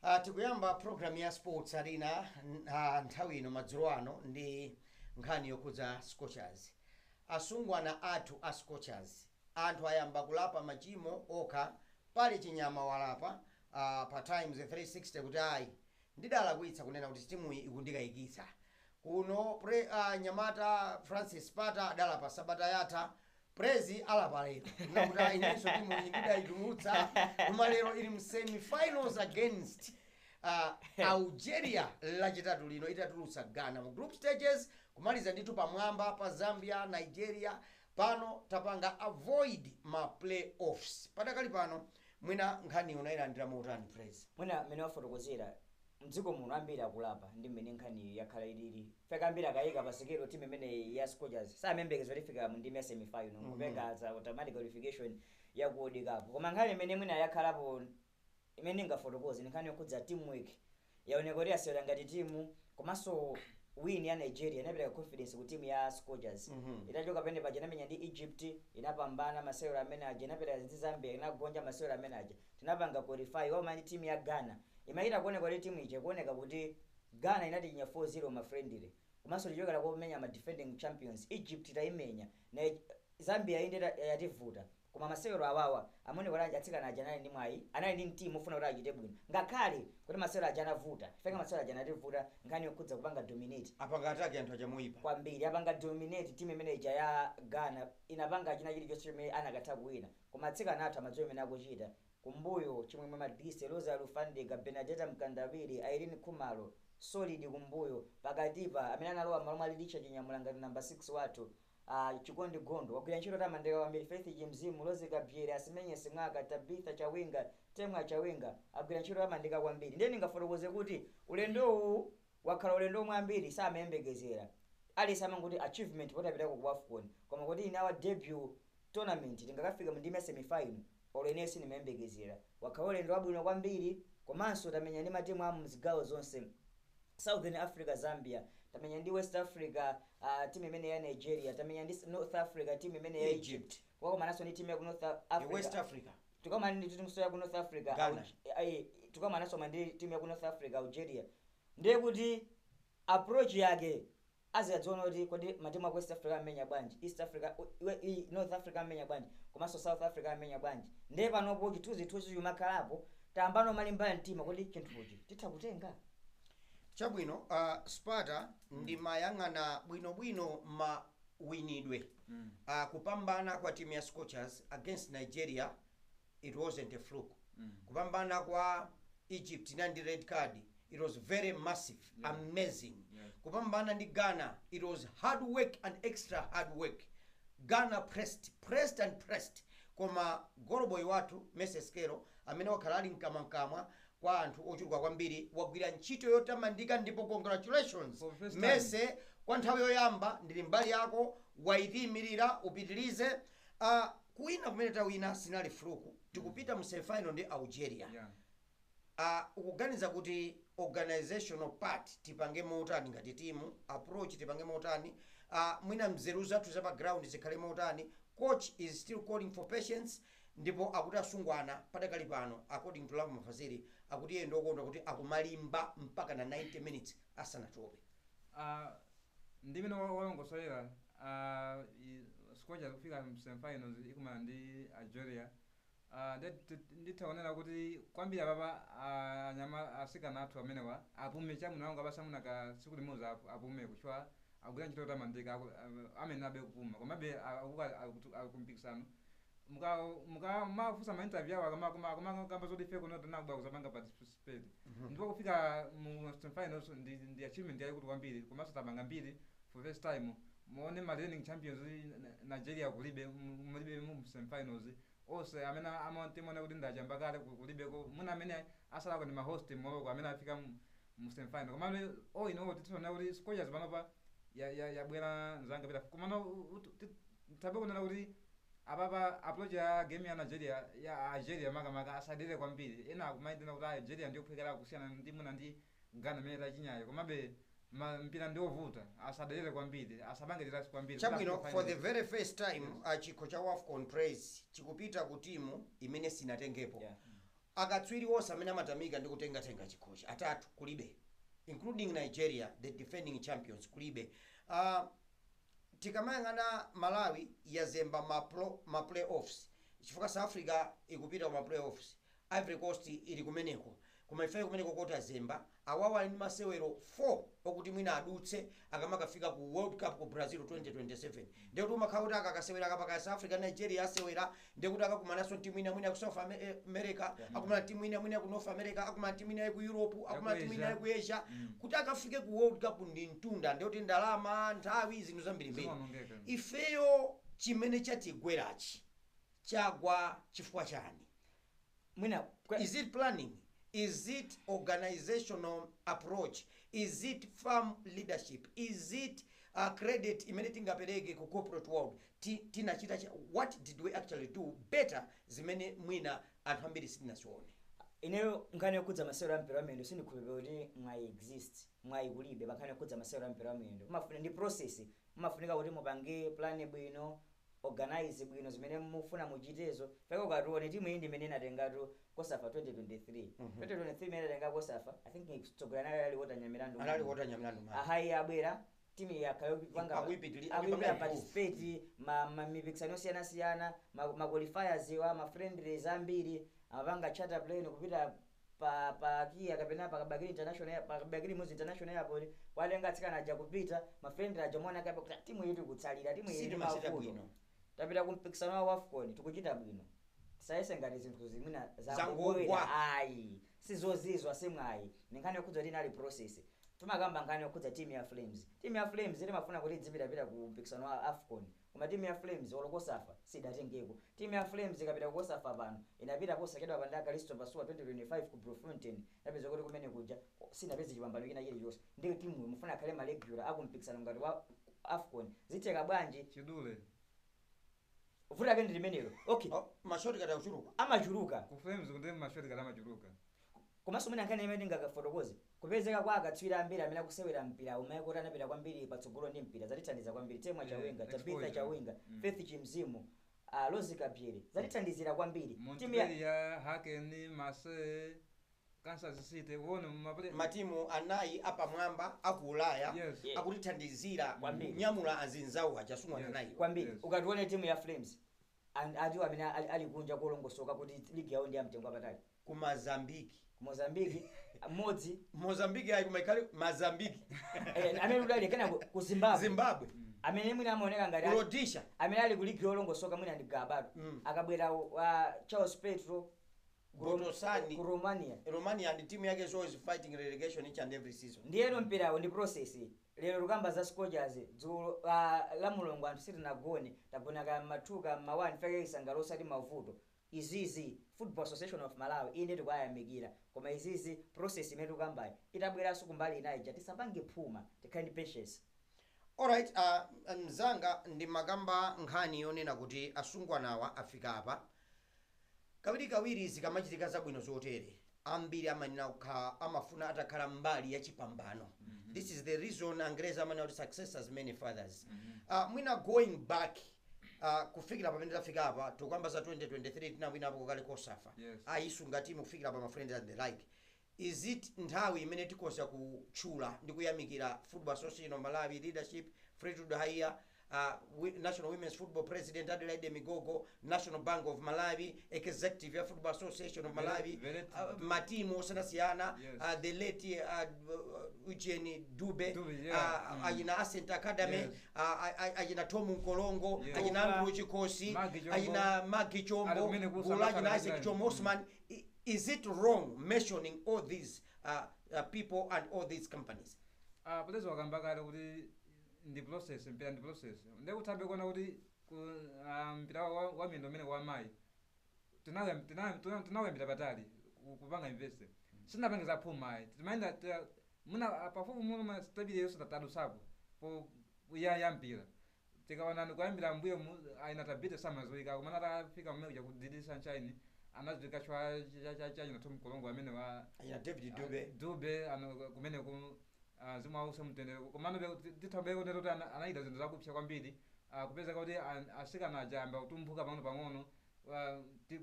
Tikuyamba program ya Sports Arena nthawi ino madzulo ano ndi nkhani yokhudza Scorchers, asungwana athu a Scorchers. Anthu ayamba kulapa machimo okha. Pali chinyama walapa pa Times 360 kuti ayi, ndidalakwitsa kunena kuti timuyi ikundikayikitsa kuno. Nyamata Francis Pata adalapa sabata yatha. Prezi alapa lero nakuti inenso timu iyi ndidayitulutsa, koma lero ili mu semifinals against Algeria Lachitatu lino, itatulutsa Ghana mu group stages, kumaliza ndithu pamwamba pa Zambia, Nigeria. Pano tapanga avoid ma playoffs. Padakali pano mwina nkhani unayilandira motani, Prezi? Mwina mmene wafotokozera, mdziko muno ambiri akulapa ndi mmene nkhani yakhala ilili. Feka ambiri akayika pasikelo timu imene ya Scorchers samembekezo lifika mu ndime ya semifinal, nkupeka za automatic qualification ya ku World Cup. Koma nkhani imene mwina yakhalapo imene ingafotokoze ni nkhani yokhudza teamwork. Yaoneka kuti yasewera ngati timu, komanso win ya Nigeria inapereka confidence ku timu ya Scorchers. Itachoka pene paja inamenya ndi Egypt, inapambana masewero amene aja. Inapita ndi Zambia, inagonja masewero amene aja. Tinapanga qualify wauma ndi timu ya Ghana. Imayita kuoneka kuti timu ija, kuoneka kuti Ghana inatichinya 4-0 ma friendly, komanso tichokera kumenya ma defending champions Egypt, tayimenya na Zambia inde yativuta, koma masewero awawa amaoneka kuti atsikana aja anali ndi mwayi, anali ndi mtima ofuna kuti achite bwino, ngakhale kuti masewero aja anavuta. Ifeka masewero aja anativuta nkhani yokhudza kupanga dominate. Apanga attack anthu achamuipa. Kwambiri, apanga dominate timu imene ija ya Ghana, inapanga china chilichonse chimene anakatha kuwina, koma atsikana athu amadziwa imene akuchita. Kumbuyo Chimwemwe Madise, Rosa Lufandika, Benadeta Mkandawiri, Irene Khumalo, solid kumbuyo. Pakatipa amene analowa malo mwa Lidicha Chinyamula ngati number 6 wathu, Chikondi Gondo, wagwira ntchito tamandeka kwambiri. Faith Chimzimu, Rose Gabriel, Asimenye Simwaka, Tabitha Chawinga, Temwa Chawinga, agwira ntchito tamandeka kwambiri. Ndiye ndingafotokoze kuti ulendowu wakhala ulendo omwe ambiri samayembekezera. Aliyense amangoti achievement potapitako ku AFCON, koma kuti in our debut tournament tingakafika mu ndime ya semifinal, olo ine sindimayembekezera. Wakhala ulendo wabwino kwambiri, komanso tamenya ndi matimu a mzigawo zonse: Southern Africa, Zambia, tamenya ndi West Africa, timu imene ya Nigeria, tamenya ndi North Africa, timu imene ya Egypt. Egypt, wakomananso ndi timu ya ku North Africa. West Africa. Tukamana ndi timu ya ku North Africa. Ghana. Tukamananso ndi timu ya ku North Africa, Algeria. Ndiye kuti approach yake aziyadziona kuti kodi matimu aku West Africa amenya bwanji, East Africa, North Africa amenya bwanji, komanso South Africa amenya bwanji. Ndiye panopo chithunzithunzi chimakhalapo, tambano malimba mtima kuti chinthuchi titha kutenga. Chabwino, Sparta, ndimayang'ana bwinobwino mawinidwe, kupambana kwa timu ya Scorchers against Nigeria, it wasn't a fluke. Kupambana kwa Egypt inali red card, it was very massive, amazing. Kupambana ndi Ghana, it was hard work and extra hard work. Ghana pressed, pressed and pressed, koma goloboy wathu Mercy Sikelo, amene wakhala ali mkamwamkamwa kwa anthu ochuluka kwambiri, wagwira ntchito yotamandika, ndipo congratulations. For first time. Mercy, kwa nthawi yoyamba ndili mbali yako, wayitiyimirira, upitirize. Kuwina kumene tawina sinali fluke. Tikupita mu semifinal ndi Algeria. Ukuganiza kuti organizational part tipange motani ngati timu, approach tipange motani, mwina mzeru zathu za pa ground zikhale motani? Coach is still calling for patience, ndipo akuti asungwana padakali pano, according to Love Mafazili, akuti iye ndokondwa kuti akumalimba mpaka na 90 minutes asanatope. Ndimene walongosolera, Scorchers kufika mu semifinals ikumana ndi Algeria. Ndithaonera kuti kwambiri apapa anyama asikana athu amenewa apume chamwino wangu apasamuna ka tsiku limodzi, apume kuchwa agwira ntchito yotamandika, amene abe kupuma, komabe akuka akumpikisano muka mafusa ma interview awo akama kamba zoti ife kuno tinakubwa kuzapanga participate, ndipo kufika mu semifinals ndi achievement yayikulu kwambiri. Komanso tapanga mbiri for first time. Muone ma reigning champions Nigeria kulibe, mulibe mu semifinals. Onse amene amatimaona kuti ndachamba kale kulibeko. Muna amene asalako ndi ma host Morocco amene afika mu semifinal. Komano all in all titiona kuti Scorchers panopa yabwera nzanga pita. Komano tabe kunena kuti apapa approach ya game ya Nigeria, ya Algeria makamaka, asadere kwambiri. Ena akumaitena kuti Algeria ndiyo kuphekera kusiyana ndi muna ndi Ghana imene tachinyayo, komabe mpira ndiovuta, asaderere kwambiri, asapange relax kwambiri. Chabwino, Kuti for the afike very first time chikho cha WAFCON, Praise, chikupita ku timu imene sinatengepo. Akatswiri onse amene amatamika ndi kutengatenga chikhochi atatu kulibe, including Nigeria, the defending champions, kulibe. Tikamayang'ana Malawi yazemba ma playoffs chifukwa South Africa ikupita kuma playoffs, Ivory Coast ili kumeneko, koma ifeyo kumeneko koti azemba. Awawa ali ndi masewero 4 okuti mwina adutse akamakafika ku World Cup ku Brazil 2027. Ndekuti umakhala kuti akakasewera kapaka South Africa, Nigeria asewera, ndekuti akakumananso timu ina mwina ku South America, akumana timu ina mwina ku North America, akumana timu ina ku Europe, akumana timu ina ku Asia. Kuti akafike ku World Cup ndi mtunda, ndekuti ndalama, nthawi, zinthu zambirimbiri. Zimaonongeka. Ifeyo chimene chatigwerachi chagwa chifukwa chani? Mwina Is it planning? Is it organizational approach? Is it firm leadership? Is it credit imene tingapereke ku corporate world? Tinachita what did we actually do better zimene mwina anthu ambiri sitinazione? Ineyo nkhani yokhudza masewero a mpira wa miyendo, sindikhulupirira kuti mwayi exist, mwayi kulibe. Pa nkhani yokhudza masewero a mpira wa miyendo, mumafuna ndi process, mumafunika kuti mupange plan bwino, organize bwino zimene mufuna muchitezo. Feka ukatione timu iyi ndi imene inatengatu Kosafa 2023. 2023 imene inatenga Kosafa, I think mtsogoleri anali ali Walter Nyamilandu. Anali Walter Nyamilandu man. Ahayi, abwera timu yakhayo kupanga Akuyipitiri- akuyipita akuyipanga participate ma mipikisano osiyanasiyana, ma qualifiers wa ma friendlies ambiri, amapanga charter plane kupita pa Kia kapena pa Bakili International, pa Bakili Muluzi International Airport, watenga atsikana aja kupita ma friendly aja. Mwana kapa kuti timu iyi tikutsalira, timu iyi ili Sitimachita mavuto. bwino. Tapita kumpikisano wa AFCON, tikuchita bwino. Tisayese ngati zinthu zimwina Zangogwa. zangogwera, ayi, sizozizwa, simwayi. Ni nkhani yokhudza kuti inali process. Timakamba nkhani yokhudza timu ya Flames. Timu ya Flames timafuna kuti idzipitapita ku mpikisano wa AFCON, koma timu ya Flames olo Kosafa sidatengeko. Timu ya Flames ikapita ku Kosafa pano, inapita posachedwa pa ndaka Kalisto Pasuwa 2025 ku Bloemfontein, napeza kuti kumene kuja sinapeze chipambano china chilichonse. Ndiyo timu mufuna akhale ma regular akumpikisano ngati wa AFCON, zitheka bwanji? Chidule. Vuto ake ndi limenelo, okay. Oh, ma shortcut akuchuluka. Amachuluka. Ku Flames kuti ma shortcut amachuluka. Komanso mwina nkhani imene ndingakafotokoze, kupezeka kwa akatswiri ambiri amene akusewera mpira umaye kuti anapita kwambiri patsogolo ndi mpira, zatithandiza kwambiri. Temwa Chawinga, Tabitha exposure. Chawinga, Faith Chimzimu, Rose Kabyere, zatithandizira kwambiri timu ya Montpellier, Haken, Marseille, Kansas City, wone mapale. Matimu anayi apamwamba aku Ulaya Yes. akutithandizira Kwambiri. kunyamula azinzawo achasungwana nayi. Kwambiri. Yes. Ukatione timu ya Flames, atiwo amene ali kunja kolongosoka kuti ligi yawo ndi yamtengo wapatali. Ku Mozambiki. Ku Mozambiki mmodzi. Mozambiki ayi, kumaikali Mazambiki. Amene udali kena ku Zimbabwe. Zimbabwe. Amene mwina amaoneka ngati Ku Rhodesia. Amene ali ku ligi yolongosoka mwina ndi Gabado. Akabwera wa Charles Petro Botosani. Ku Romania. Romania, and team yake is always fighting relegation each and every season. Ndiyeno mpirawo ndi process. Lero lukamba za Scorchers, dzulo la Mulungu anthu sitinagone, tagona ka ma2 ka ma1 feke isangalo osati mavuto. Izizi Football Association of Malawi ine tikuyayamikira, koma izizi process imene tikambayi itabweranso kumbali inayi, tisapange phuma, tikhale ndi patience. Alright, mzanga, ndi makamba nkhani yonena kuti asungwanawa afika apa. Kawirikawiri zikamachitika zabwino zotere, ambiri amanena kukhala amafuna atakhala mbali ya chipambano. This is the reason Angereza amanena kuti success has many fathers. Mwina going back, kufikira pamene tafika apa, tikuyamba za 2023 tinawinapo kale Kosafa. Ayisunga timu kufikira pa ma friends and the like. Is it nthawi imene tikhoza kutchula ndi kuyamikira Football Association of Malawi leadership, Fleetwood Haiya, National Women's Football President Adelaide Migogo, National Bank of Malawi, executive ya Football Association of Malawi, matimu osiyanasiyana, the late Eugene Dube, Dube, yeah. Achina Ascent Academy, achina Tom Nkolongo, achina Andrew Chikosi, Maggie Chombo. Achina Maggie Ali Chombo, kumene ku gulu achina South Isaac Africa. Chombo Osman. Is it wrong mentioning all these people and all these companies? Ah, pulezi wakamba kale kuti ndi process, mpira ndi process. Ndikuthabe kuona kuti mpira wa miyendo umene wa amayi tinawuyambira patali kupanga invest, sinapange za phuma ayi. Timayenda muna pafupi muno ma step yonse tatadusapo po ya mpira. Tikaona kuyambira mbuyo aina Tabita samaziwika, kumana atafika mmene kuja ku DD Sunshine anadziwika chwa cha china Tom Kolongo amene wa Achina David Dube. Dube ano kumene ku zimwe ause mtendere. Komano tithabe kuonera kuti anayita zinthu zakupsa kwambiri, kupeza kuti asikana aja ayamba kutumphuka pang'ono pang'ono.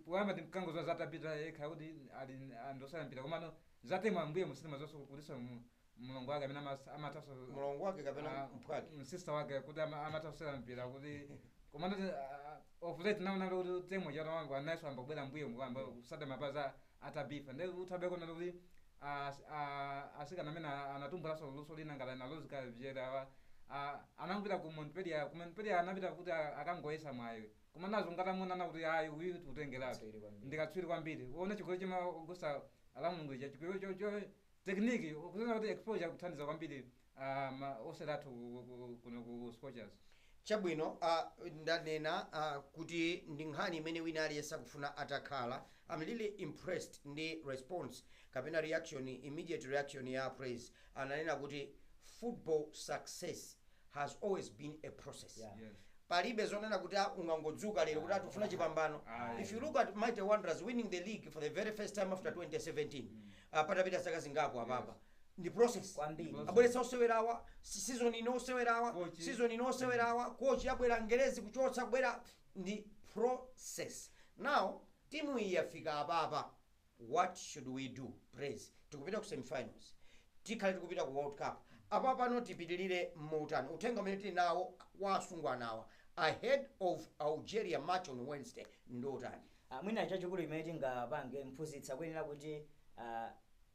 Poyamba timkangoziwa za Tabitha yekha kuti ali andosala mpira, komano zatemwa mbuye musitima zonse kuliso mlongo wake amene amathaso. Mulongo wake kapena mphwake? Msister wake, kuti amatha kusewera mpira, kuti komano of late naona kuti temwe chato wangu anaso ambabwera mbuye mukamba kusata mapaza atabifa, ndi uthabe kona kuti asikana amene anatumbulaso luso lina ngati analozika vyera awa anangopita ku Montpellier. Ku Montpellier anapita kuti akangoyesa mwayi, koma nazo ngatamuonana kuti ayi, uyu tikutengeratu. Katswiri kwambiri. Ndikatswiri kwambiri. Uone chigoli chimagusa ala Mulungu cha chigoli cho technique, kusena kuti exposure kuthandiza kwambiri osewera athu kuno ku Scorchers. Chabwino, ndanena kuti ndi nkhani imene wina aliyense akufuna atakhala. I'm really impressed ndi response kapena reaction, immediate reaction ya Praise. Ananena kuti football success has always been a process. Palibe zonena kuti ungangodzuka lero kuti atifuna chipambano. Aye. If you look at Mighty Wanderers winning the league for the very first time after 2017, patapita zaka zingapo apapa, ndi process. Kwambiri. Abweretsa osewerawa season ino, osewerawa Coach. season ino, osewerawa, coach abwera ngerezi kuchotsa kubwera, ndi process. Now timu iyi yafika apapa, what should we do? Praise, tikupita ku semifinals, tikhale tikupita ku World Cup apa pano, tipitilire motani? Uthenga umene tili nawo wa asungwanawa ahead of Algeria match on Wednesday ndotani? Mwina chachikulu imene tingapange, mphunzitsi akuyenera kuti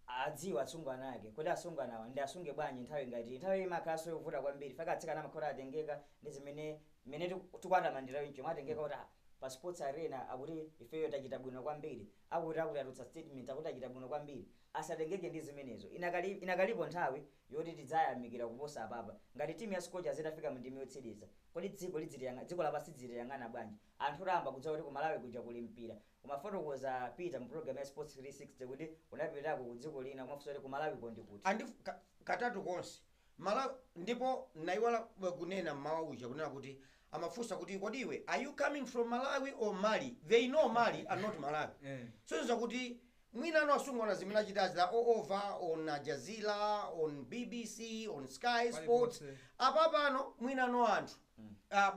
adziwe asungwana ake kuti asungwanawa ndi asunge bwanji nthawi ngati nthawi imakhalanso yovuta kwambiri, faka atsikana amakhala atengeka ndi zimene mmene tikuatamandira incho, atengeka kuti pa Sports Arena akuti ifeyo tachita bwino kwambiri, akuti atutsa statement akuti achita bwino kwambiri. Asatengeke ndi zimenezo. Inakalipo nthawi yoti tidzayamikira kuposa apapa. Ngati timu ya Scorchers itafika mu ndime yotsiriza, kodi dziko lidzitiyang'ana, dziko lapansi lidzitiyang'ana bwanji? Anthu tayamba kudziwa kuti ku Malawi kuja kuli mpira. Umafotokoza Peter mu program ya Sports 360 kuti unapitako ku dziko lina, kumafunsa kuti ku Malawi kondi kuti? Andi katatu konse Malawi. Ndipo naiwala kunena mmawa uja, kunena kuti amafunsa kuti, "Kodi iwe, are you coming from Malawi or Mali?" They know Mali and not Malawi. So kuti mwina ano asungwana zimene achitazi la all over on Al Jazeera, on BBC, on Sky Sports. Paliponse. Apa pano mwina ano anthu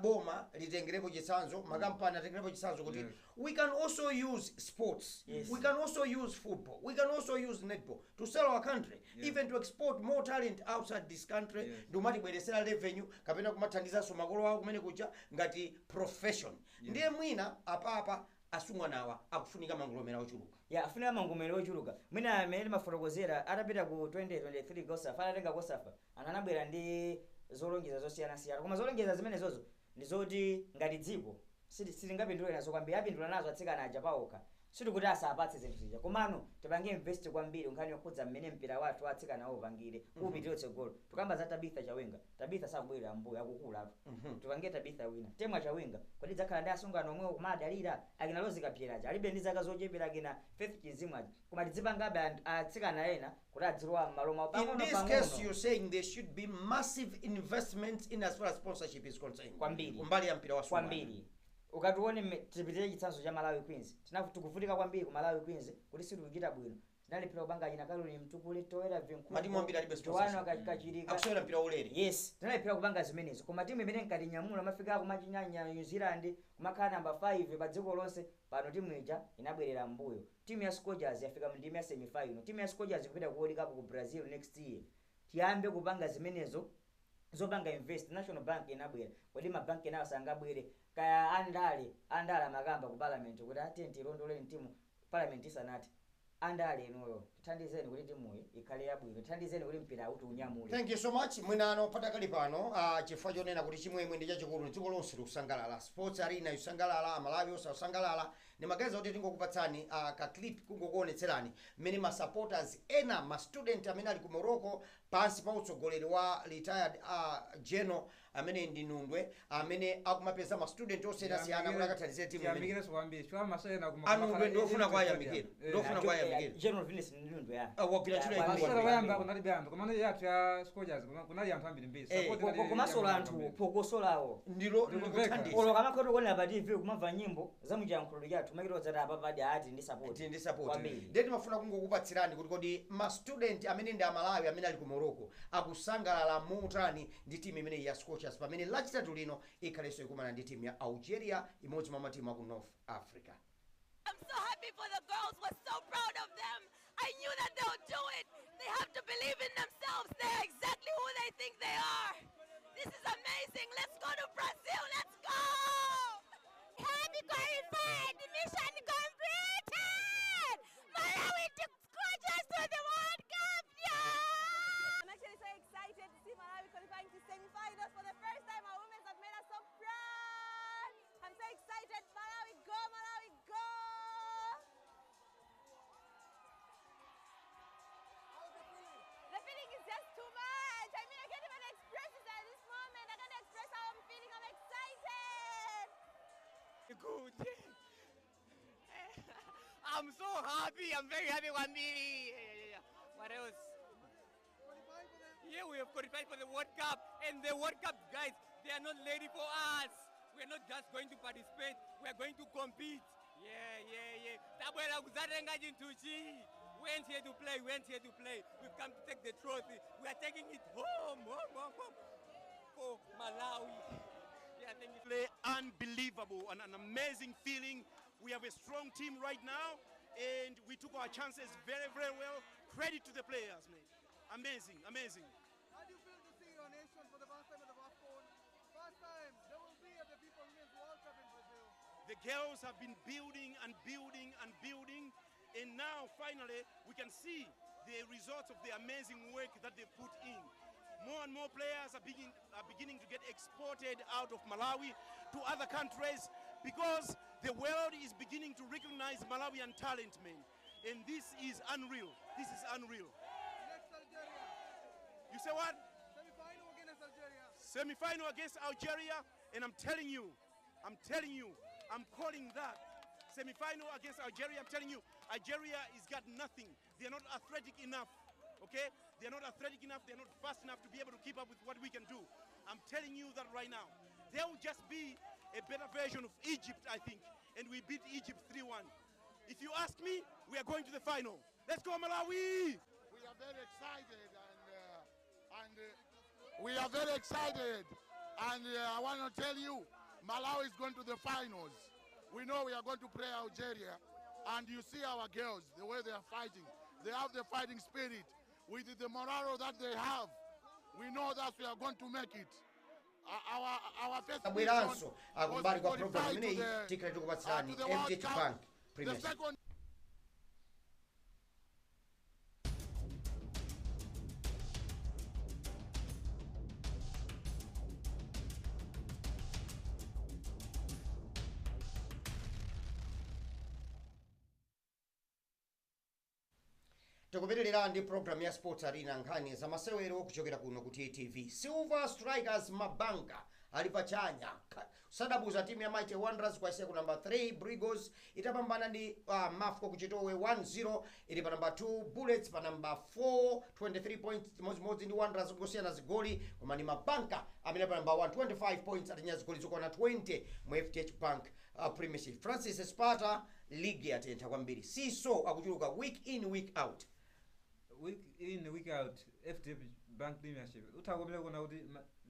boma litengerepo chitsanzo, makampani atengerepo chitsanzo kuti we can also use sports, we can also use football, we can also use netball to sell our country, even to export more talent outside this country, ndikumatibweresera revenue kapena kumathandizanso makolo awo kumene kuja ngati profession. Ndiye mwina apapa asungwanawa akufunika mangolomera ochuluka. Ya, afunika mangolomera ochuluka. Mwina amene timafotokozera, atapita ku 2023 Kosafa, atatenga Kosafa, anthu anabwera ndi zolongeza zosiyanasiyana, koma zolongeza zimenezozo ndi zoti ngati dziko sitingapindule nazo kwambiri. Apindula nazo atsikana aja paokha. Sitikuti asapatse zinthu zija, komano tipange invest kwambiri nkhani yokhudza mmene mpira wathu atsikana upangire upitire tsogolo. Tukamba za Tabitha Chawinga, Tabitha sakubwerera mbuyo, akukulatu. Tipange Tabitha wina, Temwa Chawinga. Kodi dzakhala ndi asungwana omwewo kumadalira? Akina Lozika Pyeraja alibe ndi zaka zochepera, akina Faith Chizimwaji, koma tidzipangabe atsikana ena kuti adzilowa m'malo mwawo In pang'ono this case, pang'ono. you're saying there should be massive investments in as far as sponsorship is concerned. Kwambiri. Kumbali ya mpira wa sungwana. Kwambiri. Ukatione tipitire chitsanzo cha Malawi Queens, tikuvutika kwambiri ku Malawi Queens kuti sitikuchita bwino. Tinalephera kupanga achina Caroline Mtukule, Toera. Matimu ambiri alibe sponsorship. Joano Kachirika. Akusewera mpira ulere. Yes, tinalephera kupanga zimenezo, koma timu imene nkatinyamula mafika kumachinyanya New Zealand, kumakhala namba 5 pa dziko lonse, pano timu ija inabwerera mbuyo. Timu ya Scorchers yafika mu ndime ya semifinal. Timu ya Scorchers ikupita ku World Cup ku Brazil next year. Tiyambe kupanga zimenezo zopanga invest. National Bank inabwera, kodi mabanki nawo sangabwere? Kaya andale amakamba ku parliament kuti atiye tilondoleni timu parliament isanati. Andale inuyo, tithandizeni kuti timuyi ikhale yabwino, tithandizeni kuti mpira uti unyamule. Thank you so much. Mwinano patakali pano, chifukwa chonena kuti chimwemwe ndi chachikulu, dziko lonse likusangalala, Sports Arena ikusangalala, Amalawi onse akusangalala, ndimaganiza kuti tingokupatsani ka clip kungokuonetserani mmene ma supporters ena, ma student amene ali ku Morocco pansi pa utsogoleri wa retired general amene ndi Nundwe, amene akumapeza ma student osiyanasiyana kuti akathandizire timu imene. Tiyamikirenso kwambiri chifukwa masewera Anundwe, ndofuna kwayamikira. Ndofuna kwayamikira. General Venus. katundu ya. Ah, wagwira ntchito yaikulu. Masewera oyamba kunalibe anthu, komano yathu ya Scorchers kunali anthu ambirimbiri. Support inali Komanso yambiri anthu kwambiri. pokosolawo. Ndilo Ndikumveka. ndikuthandiza. Olo kamakhoto kuonera pa TV kumamva nyimbo za muchiyankhulo chathu, makito zati apa padi ati ndi support. Ndi support. Kwambiri. Ndiye timafuna kungokupatsirani kuti kodi ma student amene ndi Amalawi amene ali ku Morocco akusangalala motani ndi timu imeneyi ya Scorchers, pamene Lachitatu lino ikhalenso ikumana ndi timu ya Algeria, imodzi mwa matimu aku North Africa. I'm so happy for the girls. We're so proud of them. I knew that they'll do it. They have to believe in themselves. They're exactly who they think they are. This is amazing. Let's go to Brazil. Let's go. Happy qualified. Mission completed. Malawi took Scorchers to the World Cup. Yeah! I'm actually so excited to see Malawi qualifying to semi-finals for the first time. Our women have made us so proud. I'm so excited. Malawi, go! Malawi, go! The feeling is just too much. I mean, I can't even express it at this moment. I can't express how I'm feeling. I'm excited. Good. I'm so happy. I'm very happy. Kwambiri. Yeah. What else? Yeah, we have qualified for the World Cup. And the World Cup, guys, they are not ready for us. We are not just going to participate. We are going to compete. Yeah. Tabwera kudzatenga chinthuchi. We ain't here to play. We ain't here to play. We've come to take the trophy. We are taking it home, home, home, home for Malawi. Yeah, thank you. Play unbelievable and an amazing feeling. We have a strong team right now, and we took our chances very, very well. Credit to the players, mate. Amazing, amazing. How do you feel to see your nation for the first time at the WAFCON? First time they will be at the FIFA Women's World Cup in Brazil. The girls have been building and building and building, and now finally we can see the results of the amazing work that they put in. More and more players are beginning to get exported out of Malawi to other countries because the world is beginning to recognize Malawian talent, man. And this is unreal. This is unreal. Next, Algeria. You say what? Semi-final against Algeria. Semi-final against Algeria, and I'm telling you, I'm calling that. Semi-final against Algeria, I'm telling you, Algeria has got nothing. They're not athletic enough, okay? They're not athletic enough, they're not fast enough to be able to keep up with what we can do. I'm telling you that right now. They will just be a better version of Egypt, I think, and we beat Egypt 3-1. If you ask me, we are going to the final. Let's go, Malawi! We are very excited, and we are very excited, and I want to tell you, Malawi is going to the finals. We know we are going to play Algeria, and you see our girls, the way they are fighting. They have the fighting spirit. With the morale that they have, we know that we are going to make it. Our first mission Tabweranso was kumbali to kwa program qualify to imeneyi, the, tikhale tikupatsirani to the World FDH Cup. Bank The Premiership. second Tikupitirira ndi program ya Sports Arena, nkhani za masewero kuchokera kuno ku TTV. Silver Strikers, mabanka ali pachanya, sadabuza timu ya Mighty Wanderers kwaisiya ku number 3. Brigos itapambana ndi Mafco kuchitowe 1-0, ili pa number 2. Bullets pa number 4, 23 points, chimodzimodzi ndi Wanderers, kungosiyana zigoli, koma ndi mabanka amene pa number 1, 25 points, atinya zigoli zokwana 20 mu FDH Bank Premiership. Francis Sparta, league yatentha kwambiri, siso akuchuluka week in, week out. Week in, week out, FDH Bank Premiership utha kuona kuti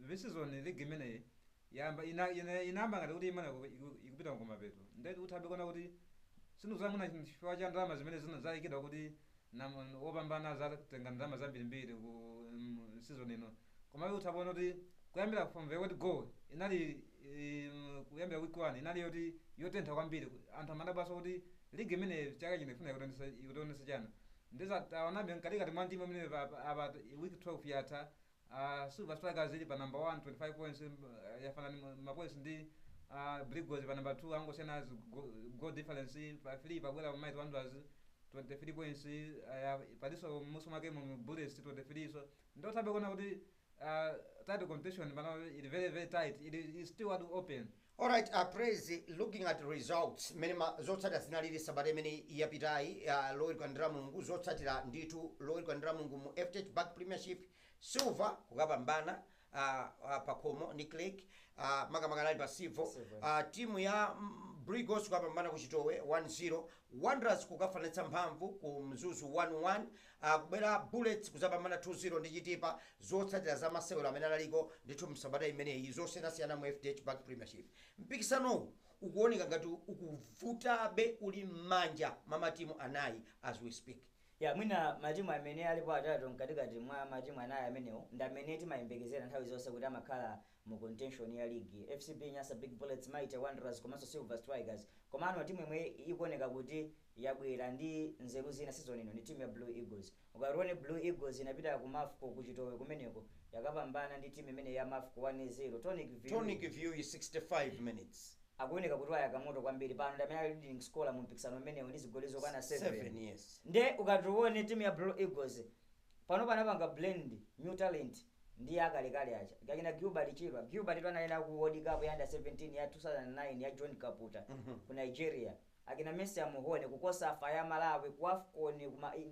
this season league imeneyi yamba inayamba ngati kuti imene ikupita kumapeto, ndeti uthabe kuona kuti sinuzamuna chifukwa cha ndalama zimene zina zayikidwa kuti wopambana zatenga ndalama zambirimbiri ku season ino. Komabe utha kuti kuyambira from the word go inali kuyambira week 1 inali yoti yotentha kwambiri. Anthu amadabwaso kuti league imene chaka chino ifuna ikutionesa chana. Ndizataonabe mkatikati mwa ndima imene apa week 12 yatha, Silver Strikers ili pa number 1, 25 points, yafanana ma points ndi Brigos pa number 2, angosiyana goal difference. Pa 3 pabwera Mighty Wanderers, 23 points, paliso musu mwake mu Bullets 23. So ndothabe kuona kuti title competition pano ili very, very tight, it is still wide open. Alright, Praise, looking at results mene zotsatira zinalili sabata imene yapitayi, Loweruka ndi Lamulungu, zotsatira ndithu Loweruka ndi Lamulungu mu FDH Bank Premiership, Silver kukapambana pakhomo ndi Creck, makamaka anali pa Civo. Civo. Timu ya Brigos kukapambana ku Chitowe 1-0, Wanderers kukafanitsa mphamvu ku Mzuzu 1-1, kubwera Bullets kuzapambana 2-0 ndi Chitipa. Zotsatira za masewero amene analiko ndithu msabata imeneyi zosiyanasiyana mu FDH Bank Premiership, mpikisanowu ukuoneka ngati ukuvutabe, uli m'manja mwa matimu anayi as we speak. Ya, mwina matimu amene alipo atatu mkatikati mwa matimu anayi amenewo ndi amene timayembekezera nthawi zonse kuti amakhala mu contention ya ligi: FCB Nyasa Big Bullets, Mighty Wanderers komanso Silver Strikers. Komano timu imwe ikuoneka kuti yabwera ndi nzeru zina season ino ndi timu ya Blue Eagles. Ukatione, Blue Eagles inapita ku Mafco, kuchitowe kumeneko, yakapambana ndi timu imene ya Mafco 1-0. Tonic View. Tonic View 65 minutes. Akuoneka kuti wayaka moto kwambiri. Pano ndi amene ali leading scorer mu mpikisano umenewu ndi zigoli zokwana 7. 7, yes. Nde ukatione timu ya Blue Eagles pano panapanga blend new talent ndi akalekale aja kakina Gilbert Chirwa. Gilbert tu analena ku World Cup ya under 17 ya 2009 ya John Kaputa ku Nigeria. Akina Messi amuhone ku COSAFA ya Malawi, ku AFCON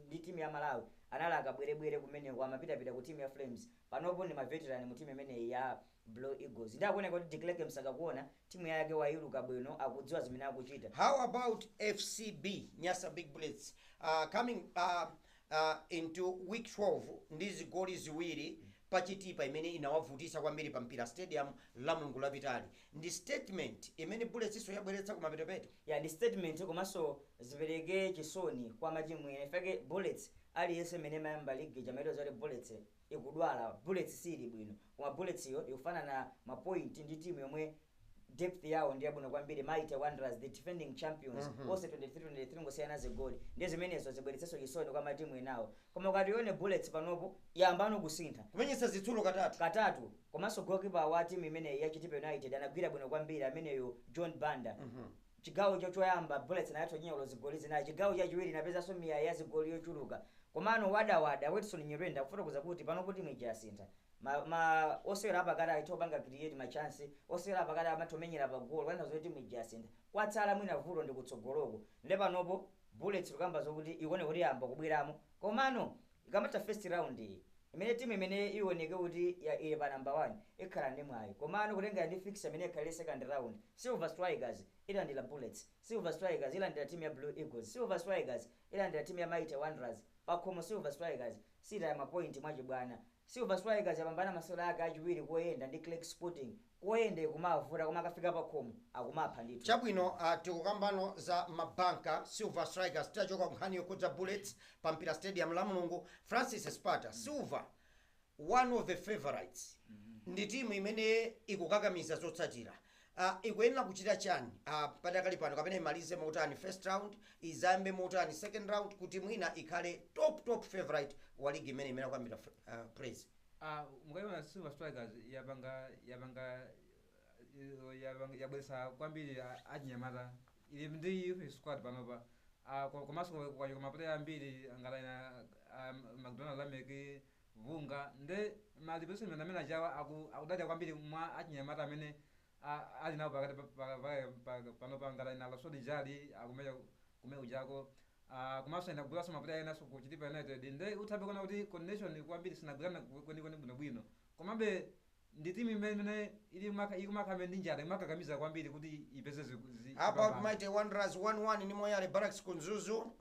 ndi timu ya Malawi anali akabwerebwere kumeneko, amapitapita ku timu ya Flames. Panopo ndi maveteran mu timu imeneyi ya Blue Eagles. Ndi akuoneka kuti De Klerk Msakakuona timu yake wailuka bwino, akudziwa zimene akuchita. How about FCB Nyasa Big Bullets coming into week 12 ndi zigoli 2 pachitipa imene inawavutisa kwambiri pa Mpira Stadium la Mulungu lapitali? Ndi statement imene Bullets iso yabweretsa kumapetopeto. Ya, ndi statement komanso zipereke chisoni kwa matimu ena. Ifake Bullets, aliyense imene mayamba ligi chamaito zoti Bullets ikudwala, Bullets sili bwino, koma Bullets iyo ikufanana mapoint ndi timu yomwe depth yawo ndi yabwino kwambiri, Mighty Wanderers, the defending champions. Onse 23 23, ngosiyana zigoli. Ndiye zimenezo zibweretsenso chisoni kwa matimu enawo. Koma ukatione Bullets panopo yambano kusintha. Kumenyetsa zitsulo katatu. Katatu. Komanso goalkeeper wa timu imeneyi ya Chitipa United anagwira bwino kwambiri, ameneyo John Banda. Chigawo choyamba Bullets nayatho nyeulo zigoli zinayi, chigawo chachiwiri inapezanso miya ya zigoli yochuluka. Komano wadawada Wilson Nyirenda kufotokoza kuti panopo timu ija yasintha, ma osewera apakati aitha kupanga create ma chance, osewera apakati amatha kumenyera pa goal, kwanza zoti timu ija yasintha. Kwatsala mwina vuto ndi kutsogoloko. Nde panopo Bullets kukamba zokuti ikuone kuti yamba kubweramo. Komano ikamatha first round iyi, imene timu imene ioneke kuti ili pa number 1 ikhala ndi mwayi. Komano kutenga ndi fixture imene ikhalire second round, Silver Strikers ilandira Bullets, Silver Strikers ilandira timu ya Blue Eagles, Silver Strikers ilandira timu ya Mighty Wanderers pakhomo. Silver Strikers sitaya mapointi mwachibwana. Silver Strikers yapambana masewero ake achiwiri koyenda ndi Creck Sporting. Koyenda ikumavuta, koma akafika pakhomo akumapha ndithu. Chabwino, tikukambano za mabanka Silver Strikers, titachoka nkhani yokhudza Bullets pa Mpira Stadium la Mulungu. Francis Sparta, Silver, one of the favorites, ndi timu imene ikukakamiza zotsatira. Ikuyenera kuchita chani padakali pano, kapena imalize motani first round, izambe motani second round, kuti mwina ikhale top top favorite wa ligi imene akuyambira, Praise? Ah, mukayiona Silver Strikers yapanga yabweresa kwambiri achinyamata, ili ndi youth squad panopa. Ah, komanso kwachoka maplayer ambiri ngati ina McDonald, Lamek Vunga, nde ma replacement amene achawa akudalira kwambiri mwa achinyamata amene ali nawo pakati panopa, ngati ina Lasodi Jali akumenya kumene ujako. Komanso inagulaso maplayer enaso ku Chitipa United. Nde uthabe kuona kuti coordination kwambiri sinagwirana kwenikweni bwinobwino, komabe ndi timu imene ili ikumakhambe ndi njala, imakakamiza kwambiri kuti ipeze About zipambano. Mighty Wanderers 1-1 ni Moyale Barracks kunzuzu.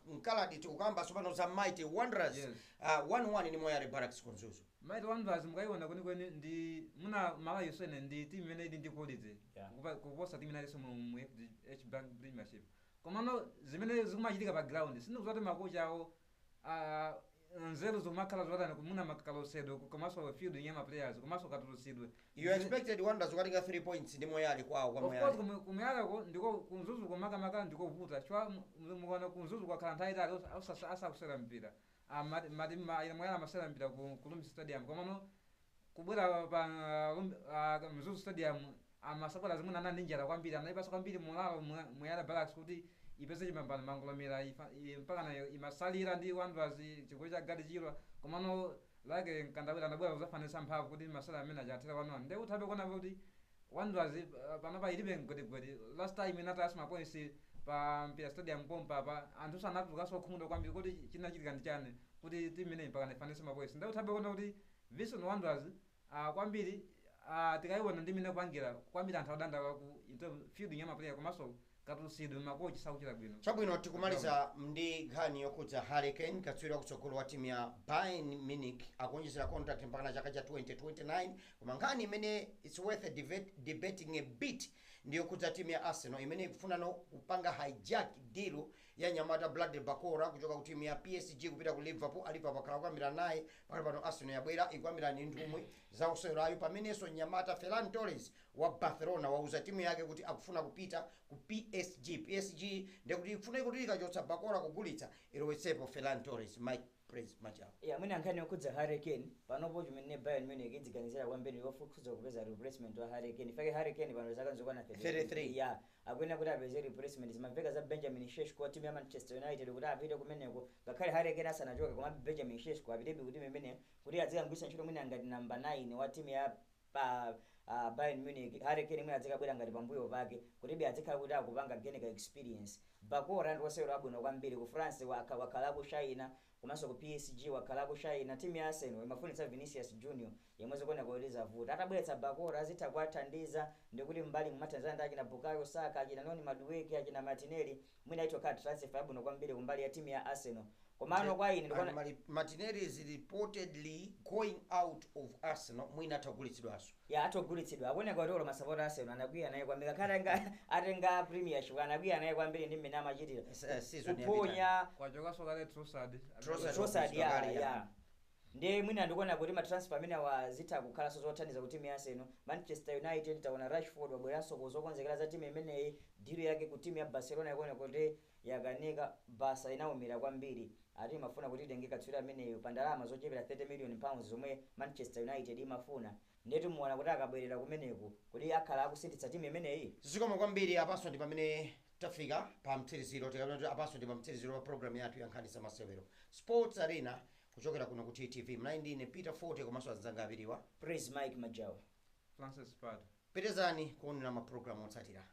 Mkaladi, tikukamba tsopano za Mighty Wanderers. Yes. 1-1 ni Moyale Barracks kunzuzu. Mighty Wanderers mukayiona kwenikweni ndi muna Malawi yosene ndi timu imene ili ndi quality kuposa timu inalinso mu FDH Bank Premiership. Komano zimene zikumachitika pa ground sindikuzati makocha awo, nzeru zikumakhala zotani, muna makalosedwe komanso field ya ma players komanso katulusidwe. You expected Wanderers kukatenga 3 points ndi Moyale kwawo kwa Of course. Moyale. Kumuyaleko ndiko kunzuzu kumakamaka ndikovuta chwa mukaona kunzuzu kwakhala nthawi itali asakusera mpira. Mati Moyale amasera mpira ku Lumbis Stadium, komano kubwera pa Mzuzu Stadium amasapota zimene anali ndi njala kwambiri, anayipasa kwambiri mulalo Moyale Barracks kuti ipeze chipambano. Mangolomera mpaka na imasalira ndi Wanderers chigoli cha Gadi Chilwa, komano lake Mkandawira anabwera kuzafanisa mphamvu kuti masala amene achathera 1-1. Nde uthabe kuona kuti Wanderers panopa ilibe mgwedigwedi. Last time inataya ma points pa Mpira Stadium pompa pa anthu sanatulukanso okhumudwa kwambiri kuti chinachitika ndi chani kuti timu imeneyi mpaka ifanise ma points. Ndakuthabe kuona kuti Vision Wanderers kwambiri tikayiona ndi imene kupangira kwambiri, anthu adandaula ku in terms fielding ya ma player komanso katulusidwe makochi sakuchita bwino. Chabwino, tikumaliza ndi nkhani yokhudza Harry Kane, katswiri wakutsogolo wa timu ya Bayern Munich, akuonjezera contract mpaka na chaka cha 2029. Koma nkhani imene it's worth a debate, debating a bit, ndi yokhudza timu ya Arsenal imene ikufunano kupanga hijack deal ya nyamata Bradley Barcola kuchoka ku timu ya PSG kupita ku Liverpool. A Liverpool akhala kuyambira naye pakali pano. Arsenal yabwera ikuyambira ndi nthumwi za osewerayo, pamenenso nyamata Ferran Torres wa Barcelona wauza timu yake kuti akufuna kupita ku PSG. PSG ndekuti ifune kuti ikachotsa Barcola kugulitsa, ilowetsepo Ferran Torres. Mike Praise Majawa. Ya, mwina nkhani yokhudza Harry Kane, panopo chimene Bayern Munich idziganizira kwambiri yokhudza kupeza replacement wa Harry Kane. Fake Harry Kane pano zaka nzokwana 33. Ya, akuyenera kuti apeze replacement. Zimamveka za Benjamin Sesko wa timu ya Manchester United kuti apite kumeneko, ngakhale Harry Kane asanachoke, koma Benjamin Sesko apitebe ku timu imeneyo kuti azikagwiritsa ntchito mwina ngati namba 9 wa timu ya pa Bayern Munich. Harry Kane mwina azikabwera ngati pambuyo pake kuti azikhala kuti akupanga gain ka experience. Barcola ndi wosewera wabwino kwambiri ku France, wakhala kushayina, komanso ku PSG wakhala kushayina. Timu ya Arsenal imafunitsa Vinicius Junior yemwe zikuoneka kuti zavuta. Atabweretsa Barcola azitha kuwathandiza, ndikuti mbali mumathandiza ndi achina Bukayo Saka, achina Noni Madueke, achina Martinelli. Mwina itokhala transfer yabwino kwambiri kumbali ya timu ya Arsenal. Komano kwa ine ndikuona And Martinelli is reportedly going out of Arsenal, mwina atagulitsidwanso. Ya, atogulitsidwa. Akuoneka kuti olo masapota Arsenal anakwiya naye kwambiri, ngakhale atenga premiership, anakwiya naye kwambiri ndi mmene amachitira Season. Kuponya. Kwachokanso kale Trossard. Trossard. Trossard, ya. Kale, ya. Ya, ndiye mwina ndikuona kuti ma transfer amene wazitha kukhalanso zothandiza ku timu ya Arsenal. Manchester United, taona Rashford wabweranso kuzokonzekera za timu imeneyi. Deal yake ku timu ya Barcelona ikuona kuti yakanika. Barca inawumira kwambiri, ati imafuna kuti itenge katswiri ameneyo pa ndalama zochepera £30 million zomwe Manchester United imafuna. Ndiye timuona kuti akabwerera kumeneku kuti akhala akusinthitsa timu imeneyi. Zikomo kwambiri. Apanso ndi pamene tafika pa mtsiriziro, tikamena kuti apanso ndi pa mtsiriziro pa program yathu ya nkhani za masewero, Sports Arena, kuchokera kuno ku TTV. Mnayi ndine Peter Forte komanso anzanga awiriwa, Praise Mike Majawa, Francis Pat. Pitizani kuonera mapulogalamu otsatira.